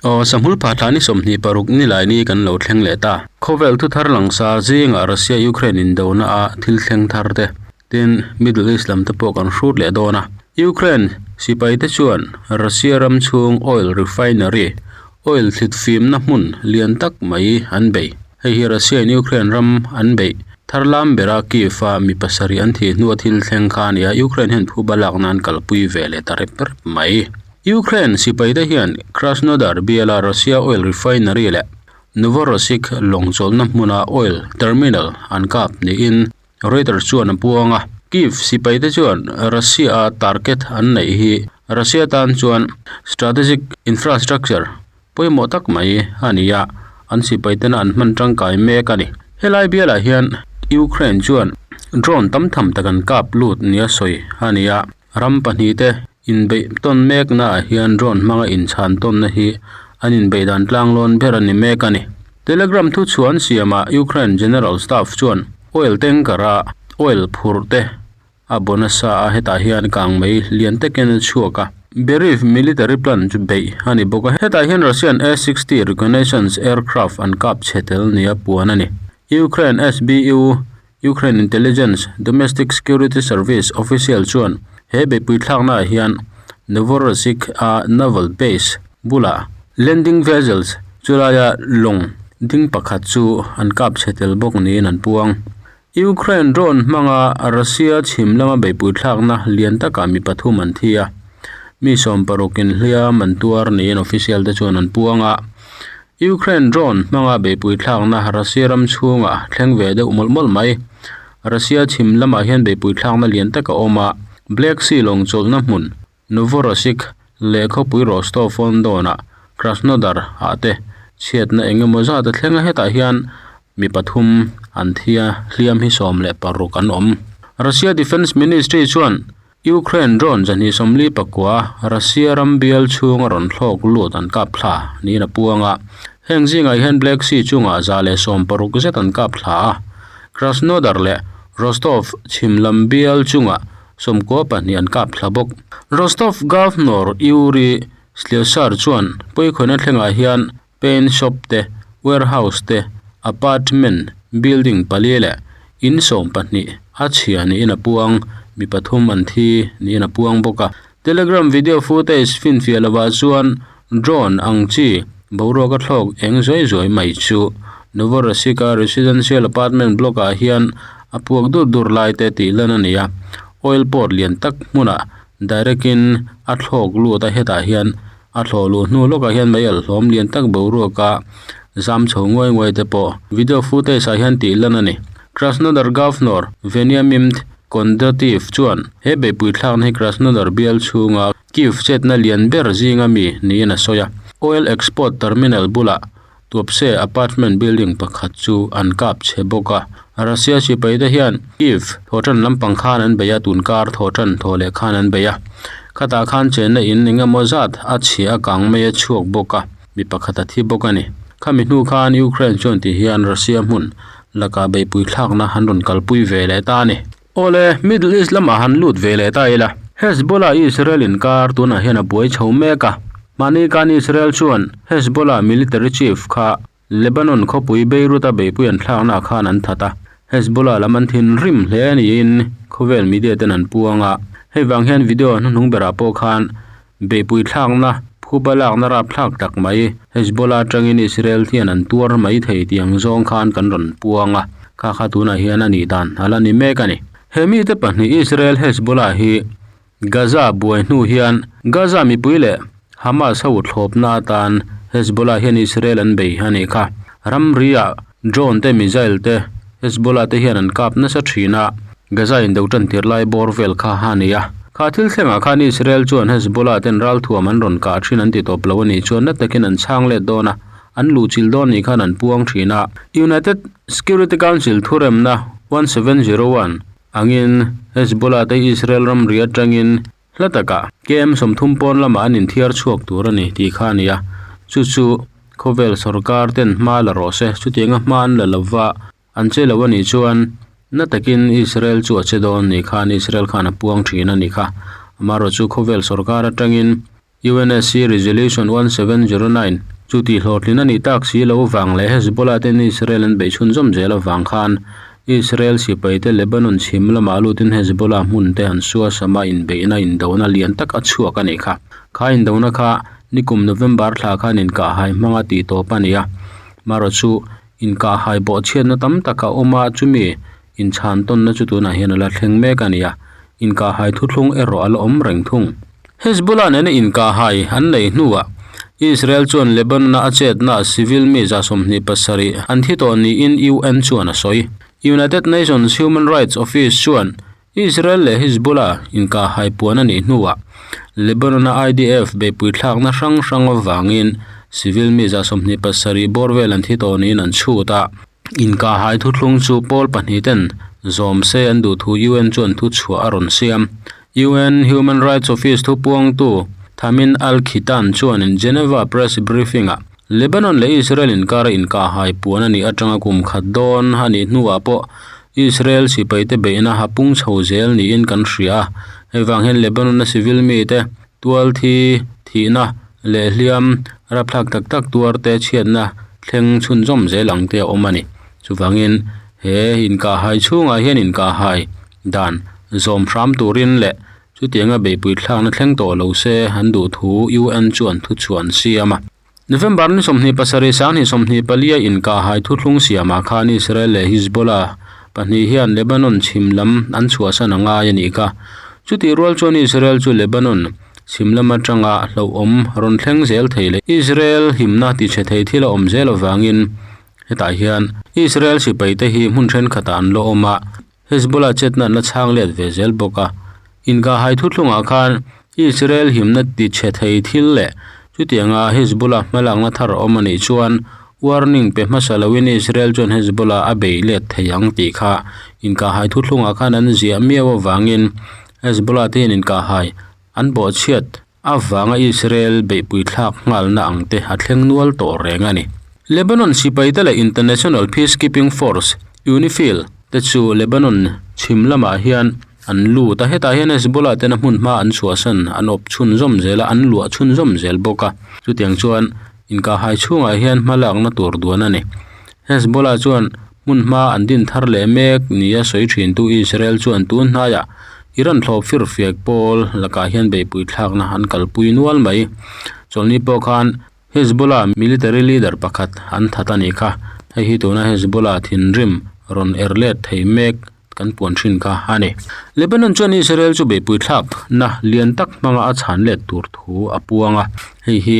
Aw, Sahmul Phatla ni 26 nilaini kan lo thleng leh ta. Khawvel thuthar langsar zingah Russia-Ukraine indona a thil thleng thar te, tin Middle East lam te pawh kan hrut leh dawn a. Ukraine sipai te chuan Russia ram chhung oil refinery, oil thlit fimna hmun lian tak mai an bei. Hei hi Russia in Ukraine ram an beih thar lam bera Kyiv a mi pasarih an thih hnua thil thleng kha a ni a, Ukraine hian phuba lak nan kalpui ve leh ta rep rep mai. Ukraine sipaite hian Krasnodar biala Russia oil refinery leh Novorossiysk lawng chawlhna hmuna oil terminal an kap niin Reuters chuan a puang a. Kyiv sipaite chuan Russia-a target an neih hi Russia tan chuan strategic infrastructure pawimawh tak mai a ni a, an sipaitena an hman tangkai mek a ni. Helai bialah hian Ukraine chuan drone tam tham tak an kap lut nia sawi a ni a. Ram pahnihte inbeih tawn meknaah hian drone hmanga inchhan tawnna hi an inbeih dan tlanglawn ber a ni mek a ni. Telegram thuchhuan siamah Ukraine General Staff chuan oil tanker-a oil phurh te a baw nasa a, hetah hian kangmei lian takin a chhuak a. Beriv military plant chu beih a ni bawk a, hetah hian Russian A-sixty reconnaissance aircraft an kap chhe tel nia puan a ni. Ukraine SBU Ukraine Intelligence Domestic Security Service official chuan he beihpui thlaknaah hian Novorossiysk a naval base bulah landing vessels chulaia lawng ding pakhat chu an kap chhe tel bawk niin an puang. Ukraine drone hmanga Russia chhim lama beihpui thlakna lian takah mi pathum an thi a, mi sawm paruk inhliam an tuar niin official te chuan an puang a. Ukraine drone hmanga beihpui thlakna Russia ram chhungah thleng ve deuh mawlh mawlh mai. Russia chhim lamah hian beihpui thlakna lian tak a awm a, Black Sea lawng chawlhna hmun Novorossiysk leh khawpui Rostov-on-Don-ah Krasnodar ah te chhiatna eng emaw zat a thleng a, hetah hian mi pathum an thi a, hliam hi 16 an awm. Russia Defence Ministry chuan Ukraine drone 249 Russia ram bial chhunga rawn thlawk lut an kap thla niin a puang a. Heng zingah hian Black Sea chungah 160 zet an kap thla a. Krasnodar leh Rostov chhim lam bial chungah 92 an kap thla bawk. Rostov Governor Yuri Slyusar chuan pawikhawina thlengah hian paint shop te, warehouse te, apartment building pali leh in 12 a chhia niin a puang, mi pathum an thi niin a puang bawk a. Telegram video footage finfiah lovah chuan drone ang chi boruak a thlawk eng zuai zuai mai chu Novorossiysk-a residential apartment block-ah hian a puak dur dur lai te tih lan a ni a, oil port lian tak hmunah direct-in a thlawk lut a hetah hian A thlawh luh hnu lawkah hian mei alh hlawm lian tak boruaka zam chho nguai nguai te pawh video footage ah hian tih lan a ni. Krasnodar Governor Veniamin Kondratyev chuan he beihpui thlakna hi Krasnodar bial chhunga Kyiv chetna lian ber zinga mi niin a sawi a. Oil export terminal bulah Tuapse apartment building pakhat chu an kap chhe bawk a. Russia sipai te hian Kyiv thawhtan lampang khan an bei a, tun kar thawhtan thaw leh khan an bei a. Khatah khan chenna in eng emaw zat a chhia a kang mai a chhuak bawk a, mi pakhat a thi bawk a ni. Khami hnu khan Ukraine chuan ti hian Russia hmun lakah beihpui thlakna an rawn kalpui ve leh ta a ni. Awle, Middle East lamah han lut ve leh ta ila. Hezbollah Israel inkar tunah hian a buai chho mek a. Mahni kan Israel chuan Hezbollah military chief kha Lebanon khawpui Beirut-a beihpui an thlaknaah khan an that a. Hezbollah lam an thinrim hle niin khawvel media ten an puang a. Hei vang hian video hnuhnung berah pawh khan beihpui thlakna, phuba lakna rapthlak tak mai Hezbollah atangin Israel hian an tuar mai thei tih ang zawng khan kan rawn puang a. Kha kha tunah hian a nih dan a la ni mek a ni. He mite pahnih Israel Hezbollah hi Gaza buai hnu hian Gaza mipui leh Hamas ho thlawpna atan Hezbollah hian Israel an bei a nih kha. Ramri-ah drone te missile te Hezbollah te hian an kap nasa thin a, Gaza in do tan tir lai bawr vel kha a ni a. Kha thil thlengah khan Israel chuan Hezbollah ten ralthuam an rawn kah thin an ti tawp lo a nih chuan na takin an chhang let dawn a, an luhchilh dawn nih khan an puang thin a. United Security Council thuremna 1701 angin Hezbollah te Israel ramri atangin hla takah KM 30 pawn lamah an inthiar chhuak tur a ni tih kha a ni a. Chu chu khawvel sorkar ten hma la rawh se, chutianga hma an la lova an che lo a nih chuan na takin Israel chu a che dawn nih khan Israel khan a puang thin a ni kha. Amaherawhchu khawvel sorkar atangin UNSC Resolution 1709. Chu tih hlawhtlin a nih tak si lo vang leh Hezbollah ten Israel an beih chhunzawm zel avang khan Israel sipaite Lebanon chhim lamah lutin Hezbollah hmun te an suasam a, inbeihna indona lian tak a chhuak a nih kha. Kha indona kha nikum November thla khan inkahhai hmanga tih tawp a ni a, marawh chu inkahhai bawhchhiatna tam tak a awm a, chumi inchhan tawnna chu tunah hian a la thleng mek a ni a, inkahhai thuthlung erawh a la awm reng thung. Hezbollah nena inkahhai an neih hnuah Israel chuan Lebanon-a a chetnaah civil mi 27 an thi tawh niin UN chuan a sawi. United Nations Human Rights Office chuan Israel leh Hezbollah inkahhai puan a nih hnuah Lebanon-a IDF beihpui thlakna hrang hrang avangin civil mi 27 bawr vel an thi tawh niin an chhut a. Inkahhai thuthlung chu pawl pahnihten zawm se an duh thu UN chuan thuchhuah a rawn siam. UN Human Rights Office thupuangtu Thamin Al-Khitan chuanin Geneva press briefing-ah Lebanon leh Israel inkara inkahhai puan a nih atanga kum khat dawn a nih hnuah pawh Israel sipaite beihna a pung chho zel niin kan hria a. Hei vang hian Lebanon-a civil mite tual thi thihna leh hliam rapthlak tak tak tuarte chhiatna thleng chhunzawm zel ang te a awm a ni. Chuvangin he inkahhai chhungah hian inkahhai Dan zawm hram turin leh chutianga beihpui thlakna thleng tawh lo se an duh thu UN chuan thuchhuah an siam a. November ni 27 2024 a inkahhai thuthlung siamah khan Israel leh Hezbollah pahnih hian Lebanon chhim lam an chhuahsan a ngai a nih kha. Chutih rual chuan Israel chu Lebanon chhim lam atanga hlauhawm rawn thleng zel thei leh Israel himna tichhe thei thil a awm zel avangin hetah hian Israel sipaite hi hmun thenkhatah an la awm a. Hezbollah chetna an la chhang let ve zel bawk a, inkahhai thuthlungah khan Israel himna ti chhe thei thil leh chutianga Hezbollah hmalakna thar a awm a nih chuan warning pe hmasa loin Israel chuan Hezbollah a bei let thei ang tih kha inkahhai thuthlungah khan an ziah miau avangin Hezbollah te hian inkahhai an bawhchhiat avanga Israel beihpui thlak nghalna ang te a thleng nual tawh reng a ni. Lebanon sipaite leh International Peacekeeping Force, UNIFIL, te chu Lebanon chhim lamah hian an lut a, hetah hian Hezbollah tena hmun hma an chhuahsan an awp chhunzawm zel a, an luah chhunzawm zel bawk a. Chutiang chuan inkahhai chhungah hian hmalakna tur duan a ni. Hezbollah chuan hmun hma an din thar leh mek nia sawi thintu Israel chuan tun hnaiah Iran thlawp firfiak pawl lakah hian beihpui thlakna an kalpui nual mai. Chawlhni pawh khan Hezbollah military leader pakhat an that a nih kha. Hei hi tuna Hezbollah thinrim rawn er let thei mek kan puan thin kha a ni. Lebanon chuan Israel chu beihpui thlakna lian tak hmanga a chhan let tur thu a puang a, hei hi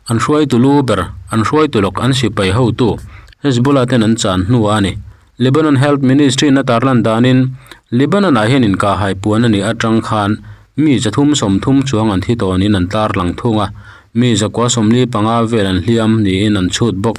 an hruaitu lu ber, an hruaitu lawk an sipai hotu Hezbollah ten an chan hnu a ni. Lebanon Health Ministry in a tarlan danin Lebanon ah hian inkahhai puan a nih atang khan mi 330 chuang an thi tawh niin an tarlang thung a, mi 145 vel an hliam niin an chhut bawk.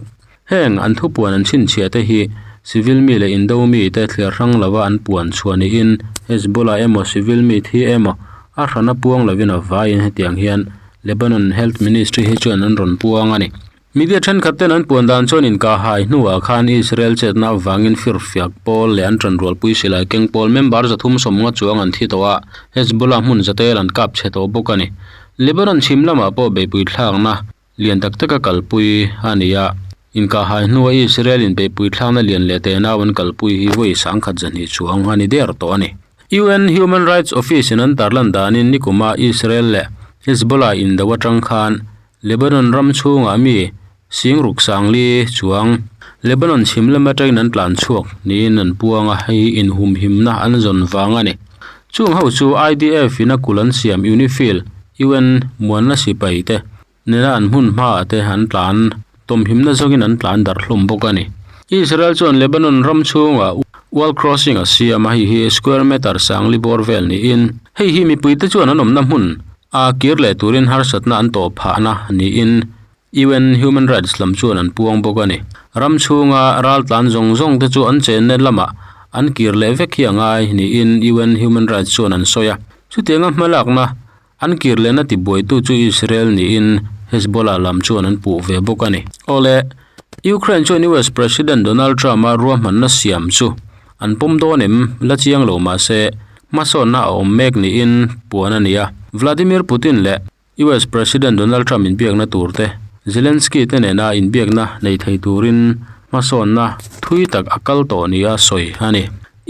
Heng an thupuan an chhinchhiah te hi civil mi leh indo mi te thliar hrang lova an puan chhuah niin Hezbollah emaw civil mi thi emaw a hrana puang lovin a vaiin hetiang hian Lebanon Health Ministry hi chuan an rawn puang a ni. Media thenkhat ten an puan dan chuan inkahhai hnuah khan Israel chetna avangin firfiak pawl leh an tanrualpui silai keng pawl member 350 chuang an thi tawh a, Hezbollah hmun zatel an kap chhe tawh bawk a ni. Lebanon chhim lamah pawh beihpui thlakna Lian tak taka kalpui a ni a, inkahhai hnua Israel in beihpui thlakna lian leh tenau an kalpui hi vawi 1200 chuang a ni der tawh a ni. UN Human Rights Office in an tarlan danin nikuma Israel leh Hezbollah indo atang khan Lebanon ram chhungah mi singruk sangli chuang Lebanon chhim lam atangin an tlan chhuak niin an puang a, hei hi inhumhimna an zawn vang a ni. Chung ho chu IDF in a kulh an siam UNIFIL, UN muanna sipai te nena an hmun hmaah te an tlan tawmhimna zawngin an tlan darh hlawm bawk a ni. Israel chuan Lebanon ram chhungah wall crossing a siam a, hei hi square meter sangli bawr vel niin hei hi mipuite chuan an awmna hmun a kir leh turin harsatna an tawh phahna niin UN Human Rights lam chuan an puang bawk a ni. Ram chhunga ral tlan zawng zawng te chu an chenna lamah an kir leh vek hi a ngai niin UN Human Rights chuan an sawi a. Chutianga hmalakna an kir lehna tibuaitu chu Israel niin Hezbollah lam chuan an puh ve bawk a ni. Awle, Ukraine chuan US President Donald Trump-a ruahmanna siam chu an pawm dawn em la chiang lo mahse hmasawnna a awm mek niin puan a ni a. Vladimir Putin leh US President Donald Trump inbiakna tur te Zelensky te nena inbiakna nei thei turin hmasawnna thui tak a kal tawh nia sawi a ni.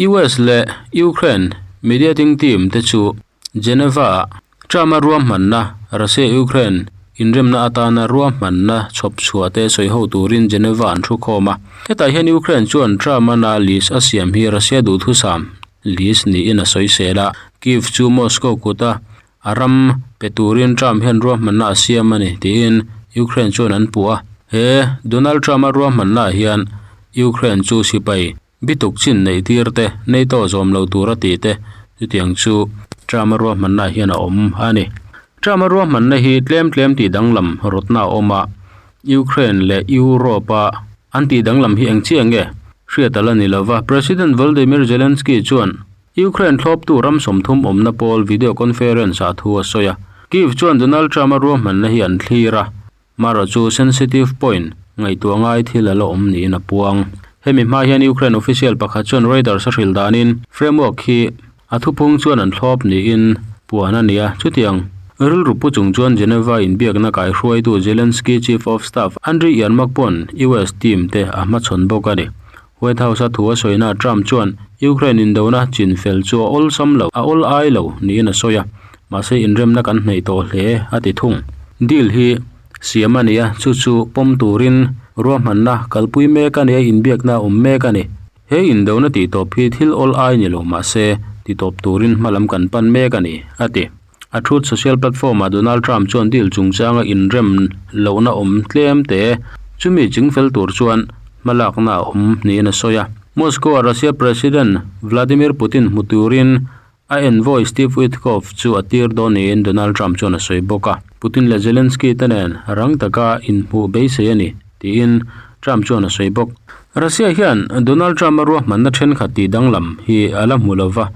US leh Ukraine mediating team te chu Geneva-ah Trump-a ruahmanna Russia-Ukraine inremna atana ruahmanna chhawp chhuah te sawi ho turin Geneva an thu khawm a. Hetah hian Ukraine chuan Trump-ana list a siam hi Russia duhthusam list niin a sawisel a, Kyiv chu Moscow kuta A ram pe turin Trump hian ruahmanna a siam a ni, tiin Ukraine chuan an puh a. He Donald Trump-a ruahmannaah hian Ukraine chu sipai bituk chin neih tir te, NATO zawm lo tur a tih te chutiang chu Trump-a ruahmannaah hian a awm a ni. Trump-a ruahmanna hi tlem tlem tih danglam rawtna a awm a, Ukraine leh Europe-a an tih danglam hi eng chiah nge hriat a la ni lova, President Volodymyr Zelensky chuan Ukraine thlawptu ram 30 awmna pawl video conference-ah thu a sawi a. Kyiv chuan Donald Trump-a ruahmanna hi an thlir a, marawh chu sensitive point ngaihtuah ngai thil a la awm niin a puang. Hemi hma hian Ukraine official pakhat chuan Reuters a hrilh danin framework hi a thuphung chuan an thlawp niin puan a ni a, chutiang rilru pu chung chuan Geneva inbiakna kaihruaitu Zelensky Chief of Staff Andriy Yermak pawn US team te a hmachhawn bawk a ni. White House-a thu a sawina Trump chuan Ukraine indona chin fel chu a awlsam lo, a awl ai lo niin a sawi a, mahse inremna kan hneih tawh hle a ti thung. Deal hi siam a ni a, chu chu pawm turin ruahmanna kalpui mek a ni a, inbiakna a awm mek a ni. He indona tihtawp hi thil awl ai ni lo mahse titawp turin hmalam kan pan mek a ni, a ti. A Truth Social platform-ah Donald Trump chuan deal chungchanga inrem lohna awm tlem te chumi chingfel tur chuan hmalakna a awm niin a sawi a. Moscow-a Russia President Vladimir Putin hmu turin a envoy Steve Witkoff chu a tir dawn niin Donald Trump chuan a sawi bawk a. Putin leh Zelensky te nen rang taka inhmuh beisei a ni, tiin Trump chuan a sawi bawk. Russia hian Donald Trump-a ruahmanna thenkhat tihdanglam hi a la hmu lova,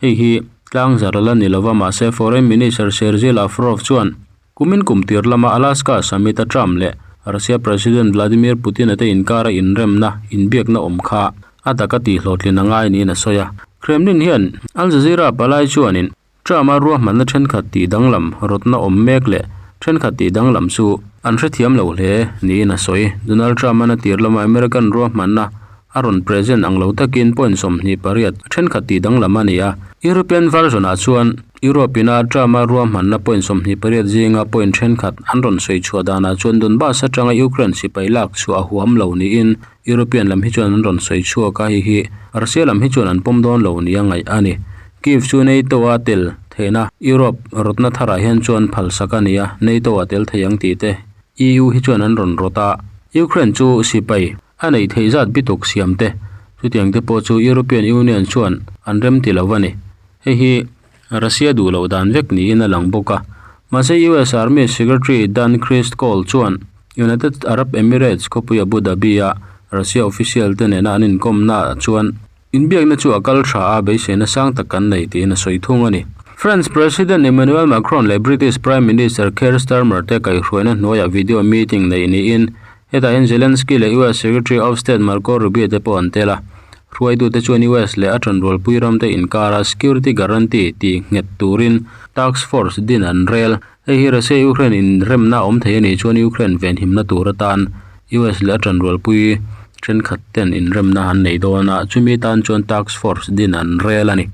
Hei hi tlangzar a la ni lova mahse Foreign Minister Sergei Lavrov chuan kumin kum tir lama Alaska summit a Trump leh Russia President Vladimir Putin a te inkara inremna inbiakna awm kha a taka tihhlawhtlin a ngai niin a sawi a. Kremlin hian Al Jazeera palai chuanin Trump-a ruahmanna thenkhat tih danglam rawtna awm mek leh thenkhat tih danglam chu an hrethiam lo hle niin a sawi. Donald Trump-an a tir lama American ruahmanna A rawn present ang lo takin point 28 a thenkhat tih danglam a ni a. European version ah chuan Europe ina Trump-a ruahmanna point 28 zinga point thenkhat an rawn sawi chhuah danah chuan Donbas atanga Ukraine sipai lak chhuah a huam lo niin European lam hi chuan an rawn sawi chhuak a, hei hi Russia lam hi chuan an pawm dawn lo nia ngaih a ni. Kyiv chu NATO-a tel theihna Europe rawtna tharah hian chuan phalsak a ni a, NATO-a tel thei ang tih te EU hi chuan an rawn rawt a, Ukraine chu sipai A neih theih zat bituk siam te, chutiang te pawh chu European Union chuan an rem ti lo a ni. Hei hi Russia duh loh dan vek niin a lang bawk a. Mahse US Army Secretary Dan Christcall chuan United Arab Emirates khawpui Abu Dhabi-a Russia official te nena an inkawmnaah chuan Inbiakna chu a kal tha a, beiseina sang tak kan nei tiin a sawi thung a ni. France President Emmanuel Macron leh British Prime Minister Keir Starmer te kaihhruaina hnuaiah video meeting neih niin hetah hian Zelensky leh US Secretary of State Marco Rubio te pawh an tel a. Hruaitute chuan US leh a tanrualpui ramte inkara security guarantee tih nghet turin task force din an rel. Hei hi Russia-Ukraine inremna awm thei a nih chuan Ukraine venhimna tur atan US leh a tanrualpui thenkhat ten inremna an nei dawn a, chumi tan chuan task force din an rel a ni.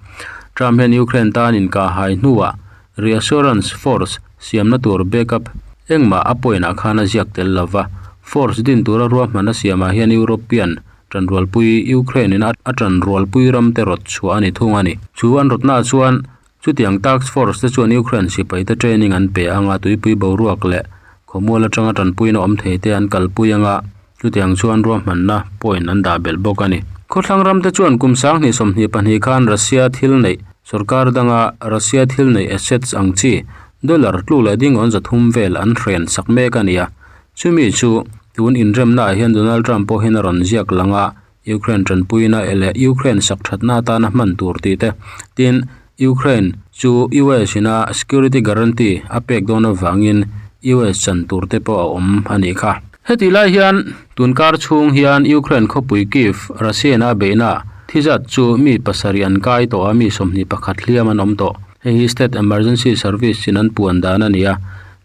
Trump hian Ukraine tan inkahhai hnuah reassurance force siamna tur backup engmah a point ah khan a ziak tel lo va, force din tura ruahmanna siamah hian European tanrualpui Ukraine in a tanrualpui ramte rawt chhuah a ni thung a ni. Chu an rawtnaah chuan Chutiang task force te chuan Ukraine sipaite training an pe anga tuipui boruak leh khawmual atanga tanpuina awm thei te an kalpui anga chutiang chuan ruahmanna point an dah belh bawk a ni. Khawthlang ram te chuan kum 2022 khan Russia thil neih sorkar danga Russia thil neih assets ang chi dollar tluk leh dingawn 300 vel an hren sak mek a ni a, chumi chu tun inremnaah hian Donald Trump pawh hian a rawn ziak lang a, Ukraine tanpuina leh Ukraine sak thatna atana hman tur tih te, tin, Ukraine chu US ina security guarantee a pek dawn avangin US chan tur te pawh a awm a nih kha. Hetih lai hian tunkar chhung hian Ukraine khawpui Kyiv, Russia ina a beihna thi zat chu mi pasarih an kai tawh a, mi 21 hliam an awm tawh. Hei hi State Emergency Service in an puan dan a ni a.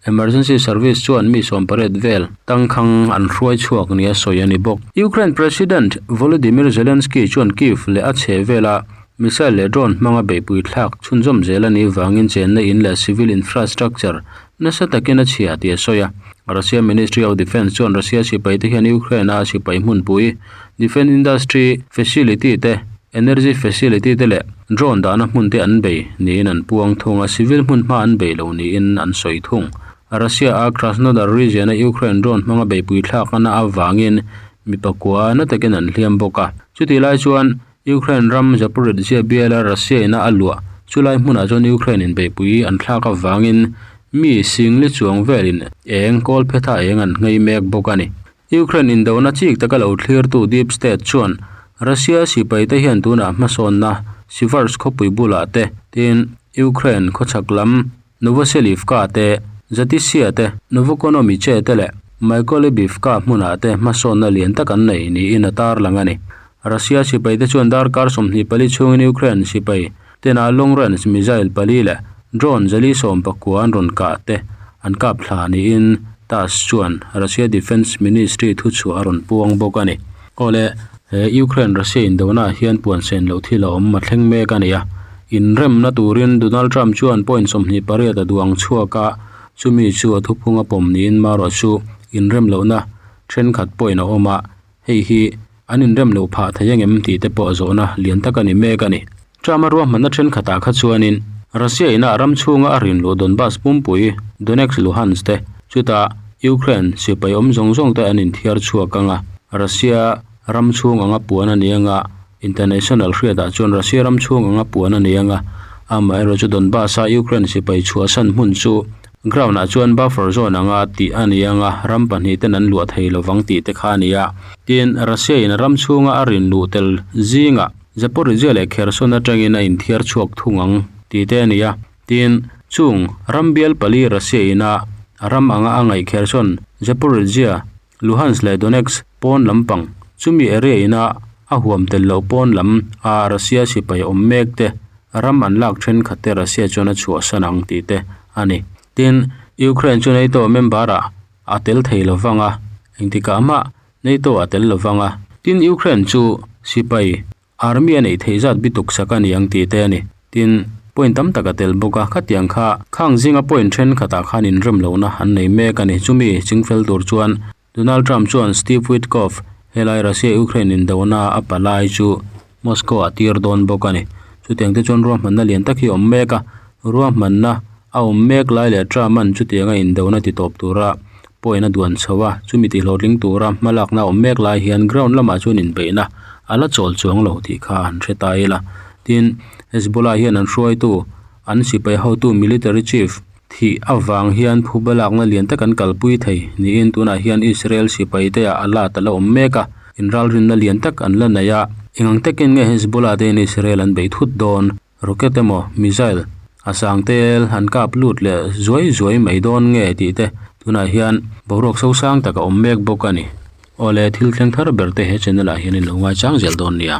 Emergency service chuan mi 80 vel tangkhang an hruai chhuak nia sawi a ni bawk. Ukraine President Volodymyr Zelensky chuan Kyiv leh a chhehvela missile leh drone hmanga beihpui thlak chhunzawm zel a nih vangin chenna in leh civil infrastructure nasa takin a chhia tih a sawi a. Russia Ministry of Defence chuan Russia sipai te hian Ukraine a sipai hmunpui defence industry facility te, energy facility te leh drone dahna hmun te an bei niin an puang thung a, civil hmun hma an bei lo niin an sawi thung. Russia a Krasnodar region a Ukraine drone hmanga beihpui thlak a na avangin mi pakua na takin an hliam bawk a. Chutih lai chuan Ukraine ram Zaporizhzhia biala Russia ina a luah chulai hmunah chuan Ukraine in beihpui an thlak avangin mi singli chuang velin eng kawl phetha eng an nghei mek bawk a ni. Ukraine indona chik taka lo thlirtu Deep State chuan Russia sipai te hian tunah hmasawnna Siversk khawpui bulah te tin Ukraine khawchhak lam Novoselivka te, Zatissia te, Novokonomice te leh Mykolybivka hmunah te hmasawnna lian tak an nei niin a tarlang a ni. Russia sipai te chuan darkar 24 chhungin Ukraine sipai tena long range missile pali leh drone 419 an rawn kah te an kap thla niin TASS chuan Russia Defence Ministry thuchhuah a rawn puang bawk a ni. Awle, he Ukraine Russia indona ah hian puan sen loh thil a awm a thleng mek a ni a. Inremna turin Donald Trump chuan point 28 a duang chhuak a, chumi chu a thuphung a pawm niin marawh chu inrem lohna thenkhat point a awm a, hei hi an inrem loh phah thei angem tih te pawh zawhna lian tak a ni mek a ni. Trump a ruahmanna thenkhatah kha chuanin Russia ina ram chhunga a rinluh Donbas pumpui Donetsk Luhansk te chutah Ukraine sipai awm zawng zawng te an inthiar chhuak anga Russia ram chhung anga puan a ni anga international hriatah chuan Russia ram chhung anga puan a ni anga amaherawh chu Donbas a Ukraine sipai chhuahsan hmun chu ground ah chuan buffer zone anga tih a ni anga ram pahnih ten an luah thei lovang tih te kha a ni a. Tin, Russia in ram chhunga a rinluh tel zingah Zaporizhzhia leh Kherson atangin a inthiar chhuak thung ang tih te a ni a. Tin, chung ram bial pali Russia ina a ram anga a ngaih Kherson, Zaporizhzhia, Luhansk leh Donetsk pawn lampang chumi area ina a huam tel loh pawn lam a Russia sipai awm mek te ram an lak thenkhat te Russia chuan a chhuahsan ang tih te a ni. Tin, Ukraine chu NATO member ah a tel thei lovang a, engtikah mah NATO a tel lovang a. Tin, Ukraine chu sipai army a neih theih zat bituk sak a ni ang tih te a ni. Tin, point tam tak a tel bawk a, khatiang kha khang zinga point thenkhatah khan inrem lohna an nei mek a ni. Chumi chingfel tur chuan Donald Trump chuan Steve Witkoff helai Russia-Ukraine indona a palai chu Moscow ah tir dawn bawk a ni. Chutiang te chuan ruahmanna lian tak hi a awm mek a, ruahmanna a awm mek lai leh Trump an chutianga indona ti tawp tura point a duan chho a, chumi tihhlawhtling tura hmalakna a awm mek lai hian ground lamah chuan inbeihna a la chawl chuang lo tih kha an hre ta ila. Tin, Hezbollah hian an hruaitu an sipai hotu military chief thih avang hian phuba lakna lian tak an kalpui thei niin tunah hian Israel sipai te ah a lat a la awm mek a, inralrinna lian tak an la nei a. Engang takin nge Hezbollah te in Israel an beih thut dawn? Rocket emaw missile a sang tel an kap lut leh zuai zuai mai dawn nge tih te tunah hian boruak sosang tak a awm mek bawk a ni. Awle thil thleng thar ber te he channel ah hian in lo ngaichang zel dawn nia.